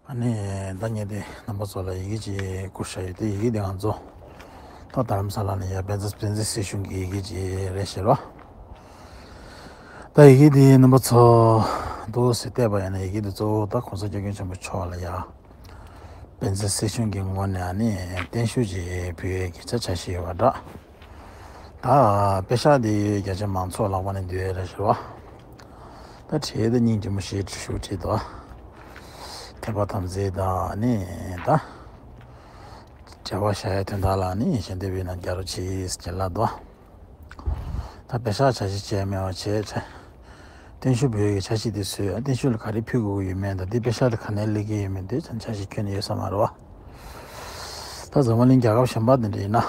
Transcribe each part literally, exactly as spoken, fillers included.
ཨ་ནི་ད་ངས་དེ་རྣམ་པ་ཚོ་ལ་ཡི་གེ་ཅིག་བསྐུར་བཞག་ཡོད་དེ། ཡི་གེ་དེ་ང་ཚོ་ད་རྡ་རམ་ས་ལ་ནས་ཡར་དཔེ་མཛོད་དཔེ་མཛོད་སྲིད་གཞུང་གི་ཡི་གེ་ཅིག་རེད་ཟེར་བ། ད་ཡི་གེ་དེ་རྣམ་པ་ཚོ་འདུག་སེ་བལྟས་པ་ཡིན་ན། ཡི་གེ་དེ་གཙོ་བོ་ད་༸གོང་ས་༸སྐྱབས་མགོན་ཆེན་པོ་མཆོག་ལ་ཡ་དཔེ་མཛོད་སྲིད་གཞུང་གི་ངོས་ནས་ཨ་ནི་བརྟན་བཞུགས་ཅིག་ཕུལ་ཡས་ཀྱི་ཆ་འཆར་གཞི་ཡོད་པ་འདྲ། ད་དཔེ་ཤག་འདི་རྒྱ་ཆེ་མང་ཚོགས་ལག་པ་ནས་འདུས་ཡས་རེད་ཟེར་བ། ད་བྲིས་ཏེ་སྙིང་རྗེ་མོ་ཞེ་དྲག་ཞུ་བྲིས་འདུག། ཐེག་པ་དམ་ཚིག་དང་ནི་ད་འབྲེལ་བ་བཞག་ཡས་དོན་དག་ལ་ནི་ཞལ་འདེབས་ཡིན་ན་རྒྱ་རོ་ཆེ་ཟེར་ལབ་འདུག། ད་དཔེ་ཤག་འཆར་གཞི་བྱས་མེད་པ་བྱས་བྱས། བརྟན་བཞུགས་འབུལ་ཡས་ཀྱི་འཆར་གཞི་དེ་བཟོས། བརྟན་བཞུགས་ལ་ག་རེ་ཕུལ་དགོས་ཀྱི་ཡོད་མེད་དང་། འདི་དཔེ་ཤག་དེ་ག་ནས་སླེབས་ཀྱི་ཡོད་མེད་དེ་འཆར་གཞི་ཁྱོན་ནས་ཡོད་ས་མ་རེད་བ། ད་འཛམ་བུ་གླིང་རྒྱལ་ཁབ་གཞན་པ་དེ་འདྲ་ཡིན་ན།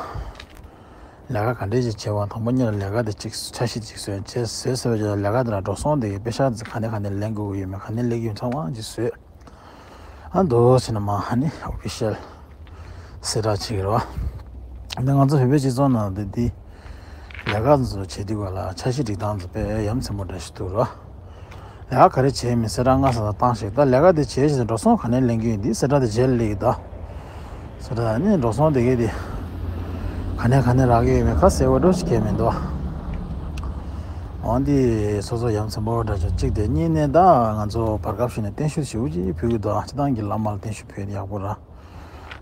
ལས་ཀ་ག་འདྲས་ཅིག་བྱེད་པ་དང་པོ་ཉིད་ལ་ལས་ཀ་དེ་གཅིག་འཆར་གཞི་གཅིག་བཟོས་བྱས་བཟོས་ཟེར་བ་ཅིག་ལ། ལས་ཀ་དེ་ལ་འགྲོ་སོང་དེ་གི་དཔེ་ཤག་དེ་ག་ནས་ག་ནས་ལེན་དགོས་ཀྱི་ཡོད་མེད། ག་ནས་སླེབས་ཀྱི་ཡོད་མེད་ཚང་མ་ཅིག་བཟོས། ཨ་འདུག་ཟེར་ན་མ་ཧ་ནི་ཨོ་ཕི་ཤལ་གསལ་བསྒྲགས་བྱེད་ཀྱི་རེད་བ། འདི་ང་ཚོ་བོད་པའི་སྤྱི་ཚོགས་ནང་དེ་འདི་ལས་ཀ་ཚོ་བྱེད་དུས་ག་ལ་འཆར་གཞི་སྒྲིག་སྟངས་ཚོ་དཔེ་ཡ་མཚན་པོ་འདྲ་ཞིག་འདུག་རེད་བ། ལས་ཀ་ག་རེ་བྱས་མིན་གསལ་བསྒྲགས་སྔ་ས་ལ་བཏང་ཞིག། ད་ལས་ཀ་དེ་བྱས་ཞིག་འགྲོ་སོང་ག་ནས་ལེན་གྱི་ཡོད་འདི་གསལ་བསྒྲགས་དེ་རྗེས་ལ་སླེབས་ཀྱི་ད། གསལ་བསྒྲགས་ནི་འགྲོ་སོང་དེ་གས་དེ་ག་ནས་ག་ནས་རག་གི་ཡོད་མེད་ཁ་གསལ་བོ་འགྲོ་ཞིག་གས་མི་འདུག། འོ་འདི་སོ་སོ་ཡ་མཚན་པོ་འདྲ་ཞིག་གཅིག་དེ། གཉིས་ནས་ད་ང་ཚོ་བར་སྐབས་ཤིག་ནས་བརྟན་བཞུགས་ཞེ་པོ་ཅིག་ཕུལ་གྱི་འདུག། སྤྱིར་བཏང་གི་བླ་མ་ལ་བརྟན་བཞུགས་ཕུལ་ཡག་པོ་ར།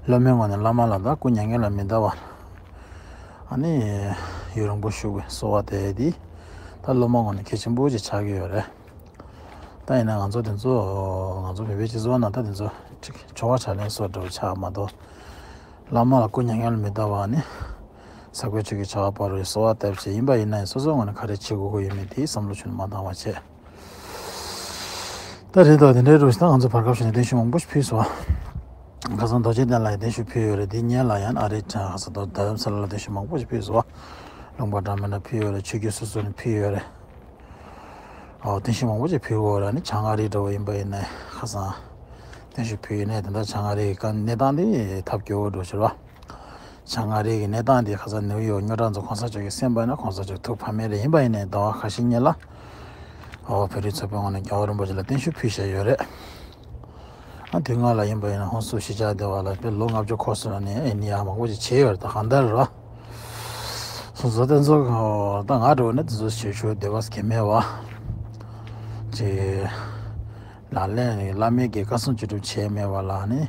སློབ་མའི་ངོས་ནས་བླ་མ་ལ་ད་སྐུ་མྱ་ངན་ལས་མི་འདའ་བ། ཨ་ནི་ཡུན་རིང་པོ་བཞུགས་པའི་གསོལ་བ་དེ་འདི་ད་སློབ་མ་ངོས་ནས་གལ་ཆེན་པོ་ཅིག་ཆགས་ཀྱི་ཡོད་རེད། ད་ཡིན་ན་ང་ཚོ་དེ་ཚོ་ང་ཚོ་བོད་པའི་སྤྱི་ཚོགས་ནང་ད་དེ་ཚོ་ཅིག་ཆོ་ག་ཕྱག་ལེན་སོགས་འདྲ་བོ་ཆགས་མ་གཏོགས། བླ་མ་ལ་སྐུ་མྱ་ངན་ལས་མི་འདའ་བ་ནི་ས་བརྐོས་ཆོས་ཀྱི་བྱ་བ་བར་བའི་གསོལ་བ་བཏབ་བྱས་ཡིན་པ་ཡིན་ན་ཡང་། སོ་སོའི་ངོས་ནས་ག་རེ་བྱེད་དགོས་ཀྱི་ཡོད་མེད་དེའི་བསམ་བློ་ཆུང་མ་བཏང་བ་བྱས། ད་རེད་དོ། དེ་འདྲའི་རུ་ཞིག་ད་ང་ཚོ་བར་སྐབས་ཤིག་ནས་བརྟན་བཞུགས་མང་པོ་ཞིག་ཕུལ་སོང་། ཁ་སང་རྡོ་རྗེ་གདན་ལ་ཡང་བརྟན་བཞུགས་ཕུལ་ཡོད་རེད། དེ་སྔོན་ལ་ཡང་ཨ་རི་ཁ་སང་རྡ་རམ་ས་ལ་ལ་བརྟན་བཞུགས་མང་པོ་ཞིག་ཕུལ་སོང་། ལུང་པ་འདྲ་མི་འདྲ་ཕུལ་ཡོད་རེད། ཆོས་བརྒྱུད་སོ་སོ་ནས་ཕུལ་ཡོད་རེད། ཨོ་བརྟན་བཞུགས་མང་པོ་ཞིག་ཕུལ་ཡོད་རེད། ཨ་ནི་བྱང་ཨ་རི་འདྲ་བོ་ཡིན་པ་ཡིན་ན་ཁ་སང་བརྟན་བཞུགས་ཕུལ་ཡོད་ནས། ད་ལྟ་བྱང་ཨ་རི་གི་གནས་སྟངས་དེ་ཐབས་སྐྱོ་བོ་འགྲོ་ཕྱིར་བ། བྱང་ཨ་རི་གི་གནས་སྟངས་དེ་ཁ་སང་ནེའུ་ཡོག་རྙོག་དྲ་ཚོ་གོང་ས་མཆོག་གིས་གསན་པ་ཡིན་ན་གོང་ས་མཆོག་ཐུགས་ཕམ་མེད་རེད། ཡིན་པ་ཡིན་ནའི་ཟླ་བ་ཁ་ཤས་སྔོན་ལ་ཨོ་བོད་རིགས་ཚོགས་པའི་ངོས་ནས་རྒྱལ་བ་རིན་པོ་ཆེ་ལ་བརྟན་བཞུགས་ཕུལ་བཞག་ཡོད་རེད། ཨ་དུས་སྔ་ལ་ཡིན་པ་ཡིན་ན་ཧོན་སུར་གཞིས་ཆགས་སྡེ་བ་ལ་དཔེ་ལོ་ལྔ་བཅུ་འཁོར་སོང་ནས་ཨེ་ནི་ཡ་མང་པོ་ཅིག་བྱས་ཡོད་རེད། ད་གང་ལྟར་ར་སོ་སོ་བསྟན་ཚོགས་ད་ང་འགྲོ་ནས་དེ་ཚོ་བྱེད་ཤུགས་སྡེ་བ་སྐྱེ་མེད་བ་ཅེ། ལག་ལེན་བླ་མའི་གི་བཀའ་གསུང་ཅི་སྒྲུབ་བྱས་མེད་པ་ལ་ནི།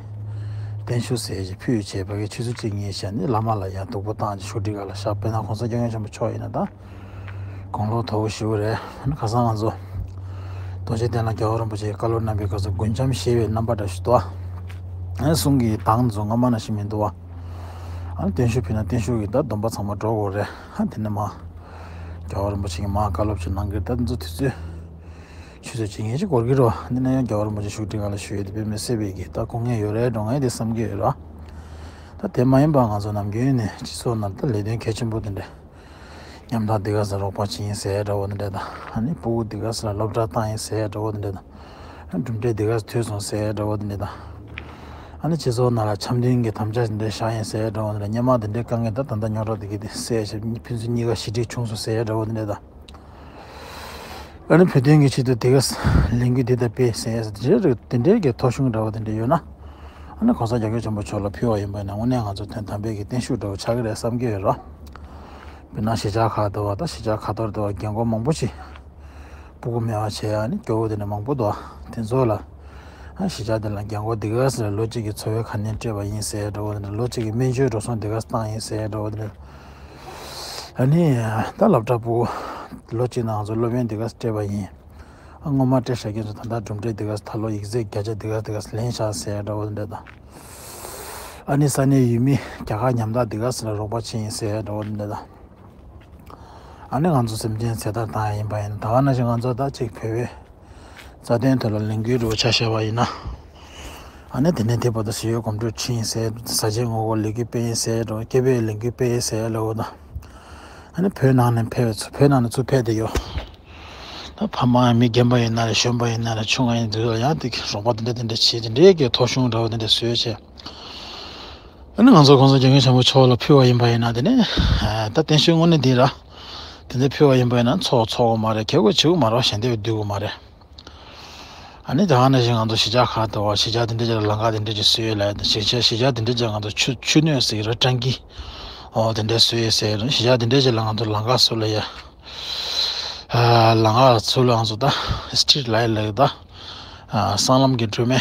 བརྟན་བཞུགས་ཟེར་ཞིག་ཕུལ་བྱས་པ་གི་ཆུ་ཚོད་གཅིག་གཉིས་ཤར་ནི་བླ་མ་ལ་ཡང་སྡུག་པོ་བཏང་ཅིག་ཤོག་སྒྲིལ་ག་ལ་ཤག། དཔེར་ན་གོང་ས་སྐྱབས་མགོན་ཆེན་པོ་མཆོག་ཡིན་ན་ད་དགུང་ལོ་མཐོ་བོ་ཞེ་པོ་རེད། ཁ་སང་ང་ཚོ་རྡོ་རྗེ་གདན་ལ་རྒྱལ་བ་རིན་པོ་ཆེའི་བཀའ་སློབ་གནང་པའི་སྐབས་སུ་མགུལ་ཆམ་བཞེས་པའི་རྣམ་པ་འདྲ་ཞིག་འདུག་ཨ། གསུང་གི་གདངས་ཚོ་སྔ་མ་ནང་བཞིན་མི་འདུག་ཨ། ཨ་ནི་བརྟན་བཞུགས་ཕུལ་ན་བརྟན་བཞུགས་ཀྱི་ད་སྡོམ་པ་ཚང་མ་འགྲོ་དགོས་རེད། ཨ་དེ་ནས་མ་རྒྱལ་བ་རིན་པོ་ཆེ་གིས་མ་བཀའ་སློབ་ཅིག་གནང་གི་རེད། ད་དེ་ཚོ་དུས་ཚོད། ཆུ་ཚོད་གཅིག་ཉིན་ཞིག་འགོར་གྱི་རེད་བ། འདི་ན་ཡང་རྒྱལ་བ་རིན་པོ་ཆེ་བཞུགས་ཁྲི་སྒང་ལ་བཞུགས་ཡོད་དེ་དཔེ་མི་སྲིད་པའི་གི་ད་སྐུ་ངལ་ཡོད་རེད་འགྲོ་ངས་དེ་བསམ་གྱི་ཡོད་ར། ད་དེ་མ་ཡིན་པ་ང་ཚོ་ནམ་རྒྱུན་ནས་སྤྱི་ཚོགས་ནང་ད་ལས་དོན་གལ་ཆེན་པོ་དེ་འདྲ། ཉམ་ཐག་འདི་ག་ས་རོགས་པ་བྱེད་ཡིན་ཟེར་འདྲ་བོ་དེ་འདྲ་དང་། ཨ་ནི་སྤུ་གུ་འདི་ག་ས་ལ་སློབ་གྲྭ་བཏང་ཡིན་ཟེར་འདྲ་བོ་དེ་འདྲ་དང་། གྲུབ་འབྲས་འདི་ག་ས་ཐོས་སོང་ཟེར་འདྲ་བོ་དེ་འདྲ་དང་། ཨ་ནི་སྤྱི་ཚོགས་ནང་ལ་འཆམ་མཐུན་གྱི་དམ་བཅའ་དེ་འདྲ་བཞག་ཡིན་ཟེར་འདྲ་བོ་དེ་འདྲ། སྔོན་མ་དེ་འདྲའི་དཀའ་ངལ་ད་ད་ལྟ་རྙོག་དྲ་དེ་གི་དེ་སེལ་བྱས་ཕན་ཚུན་གཉིས་ཀ་ཞི་འགྲིག་བྱུང་སོང་ཟེར་འདྲ་བོ་དེ་འདྲ་དང་། ཨ་ནི་བོད་དོན་གྱི་ཆེད་དུ་དེ་ག་ལས་འགུལ་འདི་ལྟ་སྤེལ་ཟེར་ཡས་དེ་འདྲའི་དེ་འདྲའི་གི་ཐོ་གཞུང་འདྲ་བོ་དེ་འདྲ་ཡོད་ན། ཨ་ནི་གོང་ས་རྒྱ་གར་ཆེན་པོ་མཆོག་ལ་ཕུལ་བ་ཡིན་པ་ཡིན་ན་དངོས་གནས་ང་ཚོ་དོན་དམ་པའི་གི་བརྟན་བཞུགས་འདྲ་བོ་ཆགས་ཀྱི་རེད་བསམ་གྱི་ཡོད་ར། དཔེར་ན་གཞིས་ཆགས་ཁག་འདུག་བ། ད་གཞིས་ཆགས་ཁ་ཐོར་འདུག་བ། རྒན་གོག་མང་པོ་ཞིག་སྤུ་གུ་མེད་པ་བྱས་ཨ་ནི་སྐྱོ་བོ་དེ་འདྲ་མང་པོ་འདུག་བ། དེ་ཚོ་ལ་ཨ་གཞིས་ཆགས་དེ་ལ་རྒན་གོག་འདི་ག་ས་ལ་ལོ་གཅིག་གི་འཚོ་བའི་ག་ནས་སྤྲད་པ་ཡིན་ཟེར་འདྲ་བོ་དེ་འདྲ། ལོ་གཅིག་གི་སྨན་བཅོས་འགྲོ་སོང་འདི་ག་ས་བཏང་ཡིན་ཟེར་འདྲ་བོ་དེ་འདྲ། ཨ་ནི་ད་སློབ་གྲྭ་སྤུ་གུ་ལོ་གཅིག་ནང་ང་ཚོ་སློབ་ཡོན་འདི་ག་ས་སྤྲད་པ་ཡིན། ཨ་སྔོན་མ་སྤྲད་བཞག་མཁན་ཚོ་ད་ལྟ་གྲུབ་འབྲས་འདི་ག་ས་ད་ལོ་ཡིག་ཚད་བརྒྱ་ཆ་འདི་ག་ས་འདི་ག་ས་ལེན་བཞག་ཟེར་འདྲ་བོ་དེ་འདྲ་དང་། ཨ་ནི་ས་གནས་ཡུལ་མི་རྒྱ་གར་ཉམ་ཐག་འདི་ག་ས་ལ་རོགས་པ་བྱེད་ཡིན་ཟེར་འདྲ་བོ་དེ་འདྲ་དང་། ཨ་ནི་ང་ཚོ་སེམས་ཅན་ཚེ་ཐར་བཏང་ཡ་ཡིན་པ་ཡིན་ན། ད་ག་ནང་བཞིན་ང་ཚོ་ད་ཅིག་བོད་པའི་རྩ་དོན་ཐོག་ལ་ལས་འགུལ་འདྲ་བོ་ཆ་བཞག་པ་ཡིན་ན། ཨ་ནི་དེ་ནས་དེ་བར་དུ་ཟས་གོས་གོམ་བགྲོད་ཁྲིད་ཡིན་ཟེར། ཟ་ཆས་ངོ་རྒོལ་ལས་འགུལ་སྤེལ་ཡིན་ཟེར་འདྲ་བོ། སྐད་འབོད་ལས་འགུལ་སྤེལ་ཡིན་ཟེར་ལབ་དང་། ཨ་ནི་བོད་ནང་ནས་ཕེབས་པའི་ཚོ་བོད་ནང་ནས་ཚུར་ཕེབས་བསྡད་ཡོད། ད་ཕ་མ་མི་རྒན་པ་ཡིན་ན་རེད། གཞོན་པ་ཡིན་ན་རེད། ཆུང་བ་ཡིན་དུས་ལ་ཡང་དེ་རོགས་པ་དེ་འདྲ་དེ་འདྲ་བྱེད། དེ་འདྲའི་གི་ཐོ་གཞུང་འདྲ་བོ་དེ་འདྲ་བཟོས་བྱས། ཨ་ནི་ང་ཚོ་གོང་ས་སྐྱབས་མགོན་ཆེན་པོ་མཆོག་ལ་ཕུལ་བ་ཡིན་པ་ཡིན་ན་དེ་ནས་ད་བརྟན་བཞུགས་དངོས་གནས་འདི་ར། དེ་འདྲ་ཕུལ་བ་ཡིན་པ་ཡིན་ན་ཚོགས་འཚོགས་དགོས་མ་རེད། གད་མོ་བྱེད་དགོས་མ་རེད། ཞལ་འདེབས་སྡུད་དགོས་མ་རེད། ཨ་ནི་ད་ག་ནང་བཞིན་ང་ཚོ་གཞིས་ཆགས་ཁག་ཏུ་བ་གཞིས་ཆགས་དེ་འདྲ་ཅིག་ལ་ལམ་ཁ་དེ་འདྲ་ཅིག་བཟོས་ཡོད་ལ། གཞིས་ཆགས་གཞིས་ཆགས་དེ་འདྲ་ཅིག་ང་ཚོ་ཆུ་ཆུ་སྣོད་ཟེར་གྱི་རེད། ཊང་ཀི་འོ་དེ་འདྲ་བཟོས་ཡོད་ཟེར་གྱི་རེད། གཞིས་ཆགས་དེ་འདྲ་ཅིག་ལ་ང་ཚོ་ལམ་ཁ་ཟུར་ལ་ཡ། ཨ་ལམ་ཁ་ཟུར་ལ་ང་ཚོ་ད་སི་ཊི་རིཊ་ལའིཊ་ལབ་ཀྱི་ད། ཨ་སྲང་ལམ་གྱི་སྒྲོན་མེ་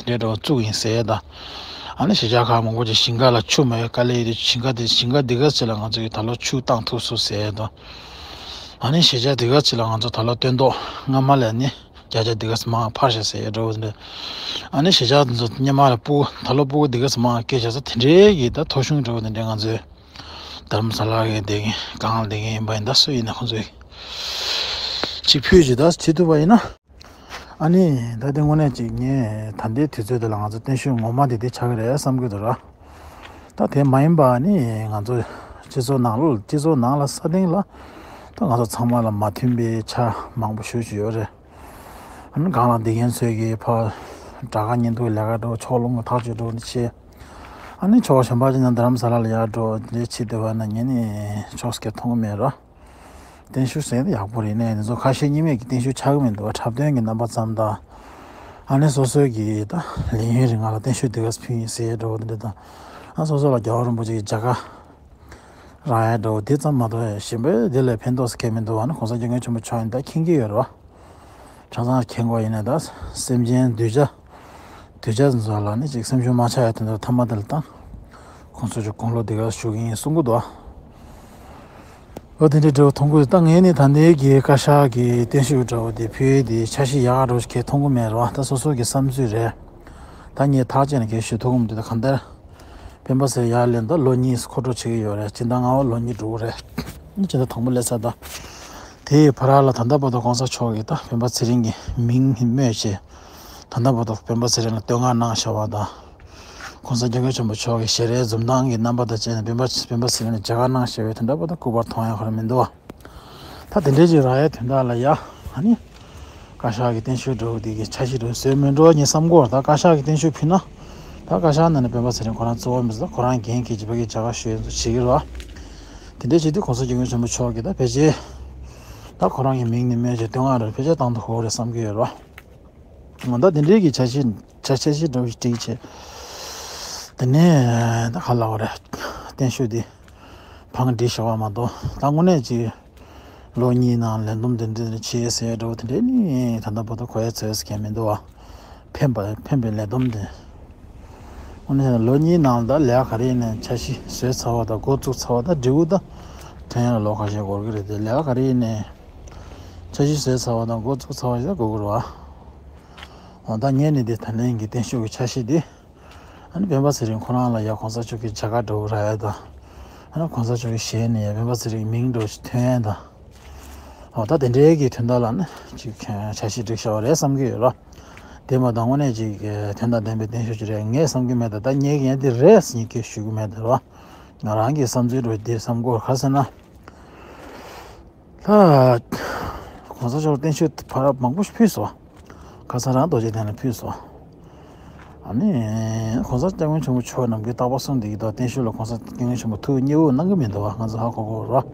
དེ་འདྲ་བཙུགས་ཡིན་ཟེར་ཡ་ད། ཨ་ནི་གཞིས་ཆགས་ཁག་མང་པོ་ཅིག་ཞིང་ཁ་ལ་ཆུ་མ་ཡོད་དཀའ་ལས་ཡོད་དུས་ཞིང་ཁ་དེ་ཞིང་ཁ་འདི་ག་ཅིག་ལ་ང་ཚོ་གིས་ད་ལོ་ཆུ་བཏང་ཐུབ་སོང་ཟེར་ཡ་ད། ཨ་ནི་གཞིས་ཆགས་འདི་ག་ཅིག་ལ་ང་ཚོ་ད་ལོ་སྟོན་ཐོག་སྔ་མ་ལས་ནི་བརྒྱ་ཆ་འདི་ག་ཙམ་མང་འཕར་ཤག་ཟེར་ཡ་འདྲ་བོ་དེ་འདྲ། ཨ་ནི་གཞིས་ཆགས་འདི་ཚོ་སྔོན་མ་ལ་སྤུ་གུ་ད་ལོ་སྤུ་གུ་འདི་ག་ཙམ་མང་སྐྱེས་ཤག་ཟེར་དེ་འདྲའི་གི་ད་ཐོ་གཞུང་འདྲ་བོ་དེ་འདྲ་ང་ཚོའི་དྷ་རམ་ས་ལ་གི་བསྡད་མཁན་སྒང་ལ་བསྡད་མཁན་ཡིན་པ་ཡིན་ད། སུ་ཡིན་ན་ཁོང་ཚོས་ཅིག་ཕུལ་ཅིག་ད་བྱེད་ཐུབ་པ་ཡིན་ན། ཨ་ནི་ད་དེ་དངོས་གནས་ཅིག་ངས་ད་ལྟའི་དུས་ཚོད་འདི་ལ་ང་ཚོ་བརྟན་བཞུགས་ངོ་མ་དེ་དེ་ཆགས་ཀྱི་རེད་བསམ་གྱི་འདུག་ར། ད་དེ་མ་ཡིན་པ་ནི་ང་ཚོ་སྤྱི་ཚོགས་ནང་ལ་སྤྱི་ཚོགས་ནང་ལ་ས་སྟེང་ལ་ད་ང་ཚོ་ཚང་མ་ལ་མ་མཐུན་པའི་ཆ་མང་པོ་ཞེ་ཅིག་ཡོད་རེད། ཨ་ནི་སྒང་ལ་བསྡད་མཁན་ཚོས་ཀྱིས་ཕར་དྲ་ག་ཉིན་ཐོ་ལས་ཀ་འགྲོ། ཕྱོགས་ལྷུང་གི་ཐག་གཅོད་འགྲོ་ནི་བྱེད། ཨ་ནི་ཕྱོགས་གཞན་པ་ཅིག་ནང་རྡ་རམ་ས་ལ་ལ་ཡར་འགྲོ་ལས་བྱེད་བསྡད་པ་ན་ངས་ནི་ཕྱོགས་སྐྱོད་མཐོང་གི་མེད་ར། བརྟན་བཞུགས་ཟེར་ན་ཡག་པོ་རེད་ནས་འདི་ཚོ་ཁ་ཤས་གཉིས་མེད་ཀྱི་བརྟན་བཞུགས་ཆགས་ཀྱི་མི་འདུག་འཁྲབ་སྟོན་གྱི་རྣམ་པ་ཙམ་དང་། ཨ་ནི་སོ་སོའི་གི་ད་ལས་ཡུན་རིང་ང་ལ་བརྟན་བཞུགས་འདི་ག་ཕུལ་ཡིན་ཟེར་འགྲོ་བ་འདི་འདྲ་དང་། ཨ་སོ་སོ་ལ་རྒྱལ་བ་རིན་པོ་ཆེ་གི་མཇལ་ཁ་རག་ཡ་འདྲ་བོ་དེ་ཙམ་མ་གཏོགས་གཞན་པའི་དེ་ལས་ཕན་ཐོགས་སུ་གང་མི་འདུག་ཨ་ནི་གོང་ས་སྐྱབས་མགོན་ཆེན་པོ་མཆོག་ཡིན་ད་མཁྱེན་གྱི་ཡོད་རེད་བ། གྲྭ་ཚང་མཁྱེན་གོ་ཡིན་ན་ད་སེམས་ཅན་གདུལ་བྱ། དུས་ཆ་འཛོལ་ལ་ནི་ཅིག་སེམས་ཤུགས་མ་ཆག་ཡ་དེ་འདྲ་ཐ་མ་དེ་ལ་བཏང་། ཁོང་ཚོ་ཅིག་དགུང་ལོ་འདི་ག་བཞུགས་ཀྱི་ཡིན་གསུང་གི་འདུག་འོ་དེ་འདྲའི་འདྲ་བོ་མཐོང་གི་འདུག་ད་ངས་ནི་ད་ལྟའི་གི་བཀའ་ཤག་གི་བརྟན་བཞུགས་འདྲ་བོ་དེ་ཕུལ་དེ་འཆར་གཞི་ཡག་འདྲ་བོ་ཞིག་གང་མཐོང་གི་མེད་རེད་བ། ད་སོ་སོ་གི་བསམ་ཚུལ་རེད། ད་ངས་ཐག་བཅད་ནས་གང་ཞུ་ཐུབ་ཀྱི་མི་འདུག་ད་གང་ལྟར་སྤེན་པ་ཚེ་རིང་ཡར་སླེབས་ད་ལོ་གཉིས་འཁོར་འགྲོ་བྱེད་ཀྱི་ཡོད་རེད། སྤྱི་ཟླ་ལྔ་པ་ལོ་གཉིས་འགྲོ་གི་རེད། སྤྱི་ཟླ་དང་པོ་སླེབས་ཚར་ད། དེའི་བར་ལ་ད་ལྟ་བར་དུ་གོང་ས་མཆོག་གིས་ད་སྤེན་པ་ཚེ་རིང་གི་མིང་སྨོས་བྱས། ད་ལྟ་བར་དུ་སྤེན་པ་ཚེ་རིང་ལ་བསྟོད་བསྔགས་གནང་བཞག་པ་དང་། གོང་ས་སྐྱབས་མགོན་ཆེན་པོ་མཆོག་གི་ཞལ་རས་འཛུམ་མདངས་ཀྱི་རྣམ་པ་དང་བཅས་ནས་སྤེན་པ་སྤེན་པ་ཚེ་རིང་ལ་མཇལ་ཁ་གནང་བཞག་པའི་དེ་འདྲ་བར་དུ་སྐུ་པར་མཐོང་ཡ་ག་རེ་མི་འདུག་བ། ད་དེ་འདྲའི་ཅིག་རག་ཡའི་དོན་དག་ལ་ཡ། ཨ་ནི། བཀའ་ཤག་གི་བརྟན་བཞུགས་འདྲ་བོ་དེ་གི་འཆར་གཞི་འདྲ་བོ་བཟོས་མིན་འགྲོ་ངས་བསམ་གོ། ད་བཀའ་ཤག་གི་བརྟན་བཞུགས་ཕུལ་ན། ད་བཀའ་ཤག་ནང་ནས་སྤེན་པ་ཚེ་རིང་ཁོ་རང་གཙོ་བོ་མི་ཚོ་ད་ཁོ་རང་འགན་འཁྱེར་གྱི་ཕ་གི་མཇལ་ཁ་ཞུ་ཡ་ཚོ་བྱེད་ཀྱི་རེད་བ། དེ་འདྲའི་བྱེད་དུས་གོང་ས་སྐྱབས་མགོན་ཆེན་པོ་མཆོག་གིས་ད་ཕལ་ཆེར། ད་ཁོ་རང་གི་མིང་ནས་སྨོས་བྱས་བསྟོད་བསྔགས་རེ་ཕལ་ཆེར་བཏང་དུ་ཧོ་རེད་བསམ་གྱི་ཡོད་རེད་བ། ང་ད་དེ་འདྲའི་གི་འཆར་གཞི་འཆར་འཆར་གཞི་འདྲ་བོ་ཞིག་བསྒྲིགས་བྱས། དེ་ནས་ད་ག་ལ་བ་རེད། བརྟན་བཞུགས་དེ་བང་སྒྲིག་བྱ་བ་མ་གཏོགས་ད་དངོས་གནས་ཅིག་ལོ་གཉིས་ནང་ལས་བསྡོམས་དེ་འདྲ་བྱེད་ཟེར་འདྲ་བོ་དེ་འདྲའི་ནི་ད་ལྟ་བར་དུ་གོ་ཡ་ཚོད་ཟེར་མཁན་མི་འདུག་བ། ཕན་པ་ཕན་པའི་ལས་བསྡོམས་དེ། དངོས་གནས་ལོ་གཉིས་ནང་ད་ལས་ཀ་ག་རེ་ཡིན་ནའི་འཆར་གཞི་བཟོས་ཚར་བ་དང་འགོ་བཙུགས་ཚར་བ་དང་འབྲས་བུ་ད་ཕན་ཡ་ལ་ལོ་ཁ་ཤས་འགོར་གི་རེད་དེ། ལས་ཀ་ག་རེ་ཡིན་ནའི་འཆར་གཞི་བཟོས་ཚར་བ་དང་འགོ་བཙུགས་ཚར་བ་ཞིག་ད་དགོས་ཀྱི་རེད་བ། འོ་ད་ངས་ནི་དེ་ད་ལན་གྱི་བརྟན་བཞུགས་ཀྱི་འཆར་གཞི་དེ། ཨ་ནི་སྤེན་པ་ཚེ་རིང་ཁོ་རང་ལ་ཡ་གོང་ས་མཆོག་གི་མཇལ་ཁ་འདྲ་བོ་རག་ཡ་དང་། ཨ་ནི་གོང་ས་མཆོག་གི་ཞལ་ནས་ཡ་སྤེན་པ་ཚེ་རིང་མིང་འདྲ་བོ་ཞིག་ཐོན་ཡ་དང་། འོ་ད་དེ་འདྲའི་གི་དོན་དག་ལ་ནི་ཅིག་འཆར་གཞི་སྒྲིག་བཞག་པ་རེད་བསམ་གྱི་ཡོད་ར། དེ་མ་གཏོགས་དངོས་གནས་ཅིག་དོན་དང་ལྡན་པའི་བརྟན་བཞུགས་ཅིག་རེད་ངས་བསམ་གྱི་མེད། ད་ད་ངས་ངས་འདི་རེད་ཟེར་ངས་སྐད་ཞུ་གི་མེད་དེ་ར། ང་རང་གི་བསམ་ཚུལ་འདྲ་བོ་འདི་བསམ་གོ་ག་ཟེར་ན། ད། གོང་ས་མཆོག་བརྟན་བཞུགས་ཕར་མང་པོ་ཞིག་ཕུལ་སོང་། ཁ་སང་རང་རྡོ་རྗེ་གདན་ལ་ཕུལ་སོང་། ཨ་ནི། གོང་ས་སྐྱབས་མགོན་ཆེན་པོ་མཆོག་ནམ་རྒྱུན་རྟག་པར་གསུངས་བསྡད་ཀྱི་འདུག་བརྟན་བཞུགས་ལ་གོང་ས་སྐྱབས་མགོན་ཆེན་པོ་ཐུགས་མཉེས་པོ་གནང་གི་མི་འདུག་བ། ང་ཚོ་ཧ་གོ་གོ་ར།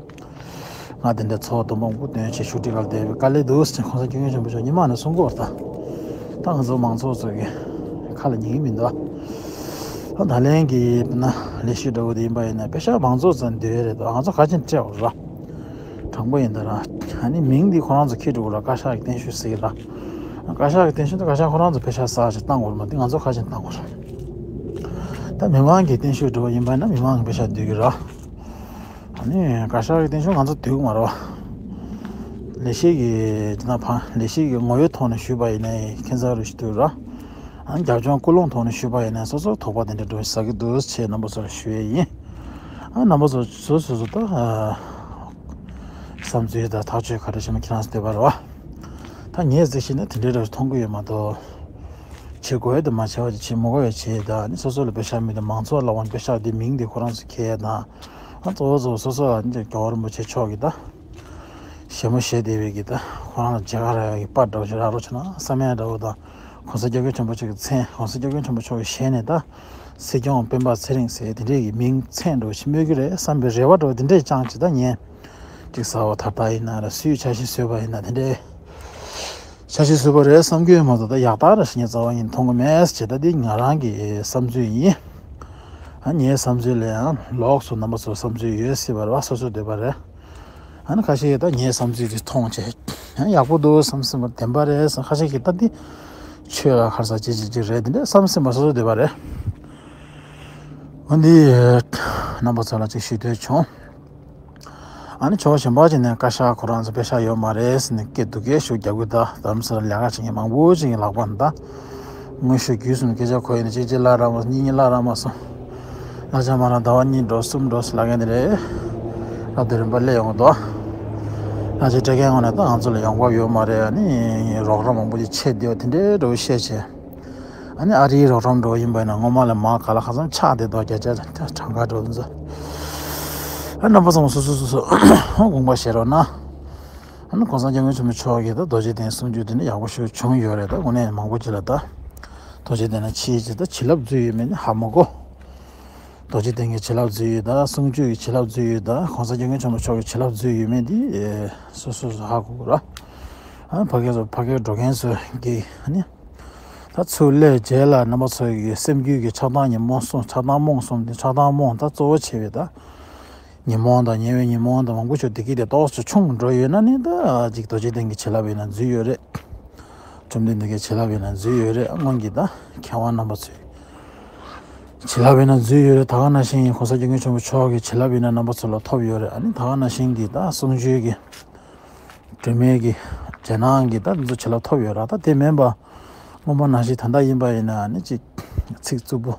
ང་དེ་འདྲའི་ཚོགས་འདུ་མང་པོ་འདོན་བྱས་བཞུགས་ཁྲི་ཁར་བསྡད་པའི་དཀའ་ལས་འདུག་ཟེར་གོང་ས་སྐྱབས་མགོན་ཆེན་པོ་མཆོག་ཉི་མ་ནས་གསུང་གི་ཡོད་རེད་ད། ད་ང་ཚོ་མང་ཚོགས་ཚོ་གི་ཁ་ལ་ཉན་གི་མི་འདུག་ད་ད་ལན་གྱི་ན་ལས་གཞི་འདྲ་བོ་དེ་ཡིན་པ་ཡིན་ན་པེ་ཤག་མང་ཚོགས་ཚོ་འདོད་རེད་ད། ང་ཚོ་ག་ཅིན་སྤྲད་འོ་ར། དྲང་པོ་ཡིན་ད་ར། ཨ་ནི་མིང་འདི་ཁོ་རང་ཚོ་འཁྱེར་འགྲོ་གི་ར། བཀའ་ཤག་གི་བརྟན་བཞུགས་ཟེར་གི་ར། བཀའ་ཤག་གི་བརྟན་བཞུགས་འདི་བཀའ་ཤག་ཁོ་རང་ཚོ་པེ་ཤག་བསགས་ཤིག་བཏང་དགོས་རེད་མ་གཏོགས་ང་ཚོ་ག་ཅིན་བཏང་དགོས་ར། ད་མི་མང་གི་བརྟན་བཞུགས་འདྲ་བོ་ཡིན་པ་ཡིན་ན་མི་མང་གི་པེ་ཤག་བསྡུ་གི་ར། ཨ་ནི་བཀའ་ཤག་གི་བརྟན་བཞུགས་ང་ཚོ་བསྡུ་གི་མ་རེད་བ། ལས་བྱེད་ཀྱི་ད་ཕ་ལས་བྱེད་ཀྱི་ངོ་བོའི་ཐོག་ནས་ཞུས་པ་ཡིན་ན་ཁྱད་མཚར་རུ་ཞིག་འདུག་ར། ཨ་ནི་རྒྱབ་ལྗོངས་ཀུན་སློང་ཐོག་ནས་ཞུས་པ་ཡིན་ན་སོ་སོར་དོགས་པ་དེ་འདྲ་འགྲོ་ཟ་གི་འདུག་ཅེས་རྣམ་པ་ཚོར་ཞུ་ཡས་ཡིན། ཨ་རྣམ་པ་ཚོ་སོ་སོ་སོ་ད་བསམ་ཚུལ་དང་ཐག་གཅོད་ག་རེ་བྱེད་ན་ཁྱེད་རང་ཚོ་འདོད་པ་རེད་བ། ད་ངས་གཟིགས་ཤེས་ན་དེ་འདྲའི་རེ་བ་མཐོང་གི་ཡོད་མ་གཏོགས། བྱེད་དགོས་ཡ་དེ་མ་བྱས་པ་ཅིག་བྱེད་མི་དགོས་ཡ་བྱེད་ད་ནི་སོ་སོ་ལ་པེ་ཤག་མི་དང་མང་ཚོགས་ལ་དབང་པེ་ཤག་དེ་མིང་དེ་ཁོ་རང་ཚོ་ཁྱེར་ཡ་དང་། ཨ་གཙོ་བོ་གཙོ་བོ་སོ་སོ་ཨ་ནི་རྒྱལ་བ་རིན་པོ་ཆེ་མཆོག་གི་ད། ཞལ་མོ་བཞེས་བསྡད་པའི་གི་ད་ཁོ་རང་ལ་མཇལ་ཁ་རག་ཡ་གི་པར་འདྲ་བོ་ཞིག་རག་རོགས་བྱས་ན་བསམ་ཡ་འདྲ་བོ་དང་། གོང་ས་སྐྱབས་མགོན་ཆེན་པོ་མཆོག་གི་མཚན་གོང་ས་སྐྱབས་མགོན་ཆེན་པོ་མཆོག་གི་ཞལ་ནས་ད། སྲིད་སྐྱོང་སྤེན་པ་ཚེ་རིང་ཟེར་དེ་འདྲས་ཀྱི་མིང་མཚན་འདྲ་བོ་ཞིག་སྨོས་ཀྱི་རེད་བསམ་པའི་རེ་བ་འདྲ་བོ་དེ་འདྲས་བཅངས་ཅིག་ད་ཉན། ཅིག་གསར་པ་ད་ལྟ་ཡིན་ན་ར་སུས་འཆར་གཞི་བཟོས་པ་ཡིན་ན་དེ་འདྲས། འཆར་གཞི་བཟོས་པ་རེད་བསམ་གྱི་ཡོད་མ་གཏོགས། ད་ཡག་རྟགས་ར་ཞིག་ངས་རྩ་བ་ཉིད་མཐོང་གི་མེད་ཅེས། ད་འདི་ང་རང་གི་བསམ་ཚུལ་ཡིན། ཨ་ངའི་བསམ་ཚུལ་ལ་ཡང་ལོགས་སུ་རྣམ་པ་ཚོ་བསམ་ཚུལ་ཡོད་སྲིད་པ་རེད་བ། སོ་སོའི་འདོད་པ་རེད། ཨ་ནི་ཁ་ཤས་ཀྱིས་ད་ངའི་བསམ་ཚུལ་དེ་མཐོང་བྱས། ཡང་ཡག་པོ་འདུག་བསམ་སྲིད་པ་བདེན་པ་རེད་བསམ། ཁ་ཤས་ཀྱིས་ད་འདི་ཆོས་ལ་ཁར་ས་ཅི་ཅི་ཅི་རེད། དེ་འདྲ་བསམ་སྲིད་པ་སོ་སོའི་འདོད་པ་རེད། འོ་འདི་རྣམ་པ་ཚོ་ལ་ཅིག་ཞུ་འདོད་བྱུང་། ཨ་ནི་ཕྱོགས་གཞན་པ་ཅིག་ནས་བཀའ་ཤག་ཁོ་རང་ཚོ་པེ་ཤག་ཡོད་མ་རེད་ཟེར་ནས་སྐད་སྡུག་སྐད་ཤུགས་རྒྱག་གི། ད་རྡ་རམ་ས་ལ་ལས་ཀ་བྱེད་མཁན་མང་པོ་ཅིག་གི་ལག་པ་ནས་ད་དངོས་ཤུགས་བརྒྱུད་གསུམ་སྐད་ཆ་གོ་ཡིན་ན་གཅིག་གཅིག་བརླག་རག་མ་སོང་། གཉིས་གཉིས་བརླག་རག་མ་སོང་། གླ་ཆ་མ་རག་ཟླ་བ་གཉིས་འགྲོ་གསུམ་འགྲོ་ཟེར་ལབ་མཁན་དེ་རེད། རབ་ཏུ་རིམ་པ་སླེབས་ཡོང་གི་འདུག་གླ་ཆ་སྤྲད་མཁན་ངོས་ནས་ད་ང་ཚོ་ལ་ཡོང་འབབ་ཡོད་མ་རེད། ཨ་ནི་རོགས་རམ་མང་པོ་ཅིག་ཆད་བསྡད་པ་དེ་འདྲའི་འདྲ་བོ་བཤད་བྱས། ཨ་ནི་ཨ་རིའི་རོགས་རམ་འདྲ་བོ་ཡིན་པ་ཡིན་ན་སྔོན་མ་ལས་མར་ག་ལ་གང་འཚམ་ཆག་བསྡད་འདུག་བརྒྱ་ཆ་གྲངས་ཀ་འདྲ་བོ་ཚོ། ཨ་རྣམ་པ་ཚང་མ་སོ་སོ་སོ་སོ་དགོངས་པ་བཞེས་རོགས་གནང་། ཨ་ནི་༸གོང་ས་༸སྐྱབས་མགོན་ཆེན་པོ་མཆོག་གིས་ད་རྡོ་རྗེ་གདན་གསུང་ཆོས་དེ་ནི་ཡག་པོ་ཞིག་བྱུང་ཡོད་རེད། ད་དངོས་གནས་མང་པོ་ཅིག་ལ་ད་རྡོ་རྗེ་གདན་ལ་ཕྱིན་བྱས་ད་བྱིན་རླབས་འཇུག་ཡོད་མེད་ནི་ཧ་མ་གོ། རྡོ་རྗེ་གདན་གྱི་བྱིན་རླབས་འཇུག་ཡོད་ད། གསུང་ཆོས་ཀྱི་བྱིན་རླབས་འཇུག་ཡོད་ད།༸གོང་ས་༸སྐྱབས་མགོན་ཆེན་པོ་མཆོག་གི་བྱིན་རླབས་འཇུག་ཡོད་མེད་འདི་སོ་སོ་སོ་ཧ་གོ་དགོས་ར། ཨ་ཕ་གི་ཚོ་ཕ་གིར་འགྲོ་མཁན་ཚོ་གིས་ཨ་ནི། ད་ཚུར་སླེབས་རྗེས་ལ་རྣམ་པ་ཚོ་གི་སེམས་རྒྱུད་ཀྱི་ཆགས་སྡང་ཉོན་མོངས་གསུམ། ཆགས་སྡང་རྨོངས་གསུམ་དེ། ཆགས་སྡང་རྨོངས་ད་གཙོ་བོ་བྱས་པའི་ད་ཉོན་མོངས་དང་ཉེ་བའི་ཉོན་མོངས་དང་མང་པོ་ཞིག་བདེ་སྐྱིད་དེ་ཏོག་ཙམ་ཆུང་འགྲོ་ཡོད་ན་ནི། ད་ཅིག་རྡོ་རྗེ་གདན་གྱི་བྱིན་རླབས་ཡིན་ན་འཛུལ་ཡོད་རེད། བཅོམ་ལྡན་འདས་ཀྱི་བྱིན་རླབས་ཡིན་ན་འཛུལ་ཡོད་རེད། སྔོན་གྱི་ད་མཁས་དབང་རྣམ་པ་ཚོའི་བྱིན་རླབས་ཡིན་ན་འཛུལ་ཡོད་རེད། ད་ག་ནང་བཞིན་༸གོང་ས་༸སྐྱབས་མགོན་ཆེན་པོ་མཆོག་གི་བྱིན་རླབས་ཡིན་ན་རྣམ་པ་ཚོ་ལ་ཐོབ་ཡོད་རེད། ཨ་ནི་ད་ག་ནང་བཞིན་གྱི་ད་གསུང་ཆོས་ཀྱི་སྒྲོན་མེ་གི་རྗེས་གནང་གི་ད་འདི་ཚོ་བྱིན་རླབས་ཐོབ་ཡོད་ར། ད་དེ་མིན་པ་སྔོན་མ་ནང་བཞིན་ད་ལྟ་ཡིན་པ་ཡིན་ན་ནི་ཅིག་ཚིག་རྩུབ་པོ་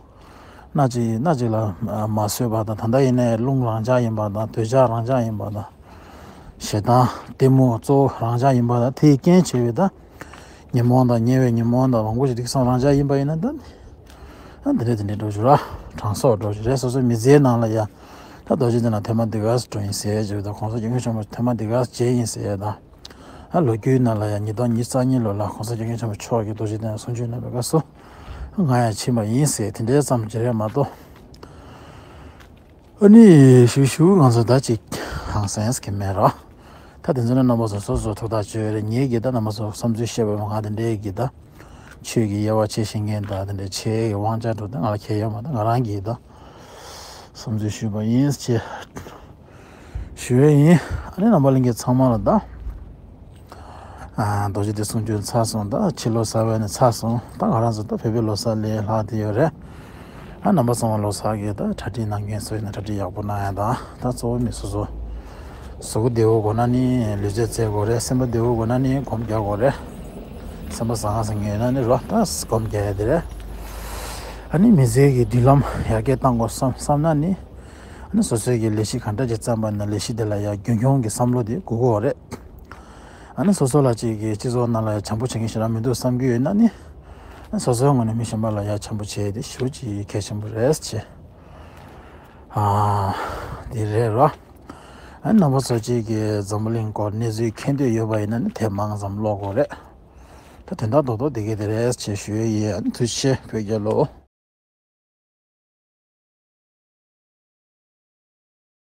སྣ་གཅིག་སྣ་གཅིག་ལ་མ་བཟོད་པ་དང་། ད་ལྟ་ཡིན་ནའི་རླུང་རང་འཇགས་ཡིན་པ་དང་། འདོད་ཆགས་རང་འཇགས་ཡིན་པ་དང་། ཞེ་སྡང་གཏི་མུག་གཙོ་བོ་རང་འཇགས་ཡིན་པ་དང་། དེའི་རྐྱེན་བྱས་པའི་ད་ཉོན་མོངས་དང་ཉེ་བའི་ཉོན་མོངས་དང་མང་པོ་ཞིག་དེ་གསུམ་རང་འཇགས་ཡིན་པ་ཡིན་ན་ད། ཨ་འདི་འདྲ་འདི་འདྲ་འགྲོ་རྒྱུ་ར། གྲངས་གསོག་འགྲོ་རྒྱུ་རེད། སོ་སོའི་མི་ཚེའི་ནང་ལ་ཡ་ད་རྡོ་རྗེ་གདན་ལ་ཐེངས་མ་འདི་ག་ཙམ་འགྲོ་ཡིན་ཟེར་བྱས་པ་དང་། ༸གོང་ས་༸སྐྱབས་མགོན་ཆེན་པོ་ཐེངས་མ་འདི་ག་ཙམ་མཇལ་ཡིན་ཟེར་བ་དང་། ཨ་ལོ་རྒྱུས་ནང་ལ་ཡ་ཉིས་སྟོང་ཉི་ཤུ་རྩ་གཉིས་ལོ་ལ་༸གོང་ས་༸སྐྱབས་མགོན་ཆེན་པོ་མཆོག་གིས་རྡོ་རྗེ་གདན་ལ་གསུང་ཆོས་གནང་བའི་སྐབས་སུ་ང་ཡང་ཕྱིན་པ་ཡིན་ཟེར། དེ་འདྲའི་ཙམ་མཇལ་ཡ་མ་གཏོགས། ཨ་ནི་ཞུ་ཞུ་ང་ཚོ་ད་ཅིག་ཧང་སངས་གི་མེད་ར། ད་དེ་ཚོ་ནི་རྣམ་པ་ཚོ་སོ་སོ་ཐུགས་ཐག་གཅོད་རེད། ངེད་ཀྱིས་ད་རྣམ་པ་ཚོ་བསམ་ཚུལ་བཤད་པ་མ་གཏོགས། དེ་འདྲའི་གི་ད་ཆོས་ཀྱི་དབྱེ་བ་ཕྱེ་ཤེས་མཁན་དང་དེ་འདྲའི་ཆོས་ཀྱི་དབང་ཆ་འགྲོ་དེ་ང་ལ་ཁྱད་ཡོད་མ་རེད། ང་རང་གིས་ད་བསམ་ཚུལ་ཞུས་པ་ཡིན་ཅེས་ཞུ་ཡས་ཡིན། ཨ་ནི་རྣམ་པ་ལྷན་རྒྱས་ཚང་མ་ལ་ད། ཨ་རྡོ་རྗེ་གདན་གསུང་ཆོས་ཚར་སོང་། ད་ཕྱི་ལོ་གསར་པ་ནས་ཚར་སོང་། ད་ང་རང་ཚོ་ད་བོད་པའི་ལོ་གསར་ལ་ལྷག་བསྡད་ཡོད་རེད། ཨ་རྣམ་པ་ཚང་མ་ལོ་གསར་གྱི་ད་གྲ་སྒྲིག་གནང་མཁན་ཚོ་ཡིན་ན་གྲ་སྒྲིག་ཡག་པོ་གནང་ཡ་དང་། ད་གཙོ་བོ་མི་སོ་སོ་གཟུགས་པོ་བདེ་པོ་དགོས་ན་ནི་ལུས་རྩལ་རྩེ་དགོས་རེད། སེམས་པ་བདེ་པོ་དགོས་ན་ནི་སྒོམ་རྒྱག་དགོས་རེད། སེམས་པ་བཟང་ང་བཟང་ངེ་ཡོད་ན་ནི་རོ་ད་སྒོམ་རྒྱག་ཡ་དེ་རེད། ཨ་ནི་མི་ཚེ་གི་མདུན་ལམ་ཡར་རྒྱས་གཏང་དགོས་བསམ་བསམ་ན་ནི། ཨ་ནི་སོ་སོའི་གི་ལས་གཞི་གང་འདྲ་ཅིག་བརྩམས་པ་ན་ལས་གཞི་དེ་ལ་ཡ་རྒྱུན་འཁྱོངས་ཀྱི་བསམ་བློ་དེ་དགོས་ཀྱི་ཡོད་རེད། ཨ་ནི་སོ་སོ་ལ་ཅིག་གི་སྤྱི་ཚོགས་ནང་ལ་ཡ་བྱམས་པོ་བྱེད་མཁན་ཞེ་དྲག་མི་འདུག་བསམ་གྱི་ཡོད་ན་ནི། ཨ་སོ་སོའི་ངོས་ནས་མི་གཞན་པ་ལ་ཡ་བྱམས་པོ་བྱེད་ཡས་དེ་ཞེ་པོ་ཅིག་གལ་ཆེན་པོ་རེད་ཅེས། ཨ་དེ་རེད་རོ། ཨ་རྣམ་པ་ཚོ་ཅིག་གི་འཛམ་བུ་གླིང་སྐོར་གནས་ཚུལ་མཁྱེན་འདོད་ཡོད་པ་ཡིན་ན་ནི་དེབ་མང་ཙམ་ཀློག་དགོས་རེད། ད་དོན་དག་རྡོག་རྡོག་དེ་ག་དེ་རེད་ཅེས་ཞུ་ཡས་ཡིན། ཨ་ནི་ཐུགས་རྗེ་ཆེ། བོད་རྒྱལ་ལོ།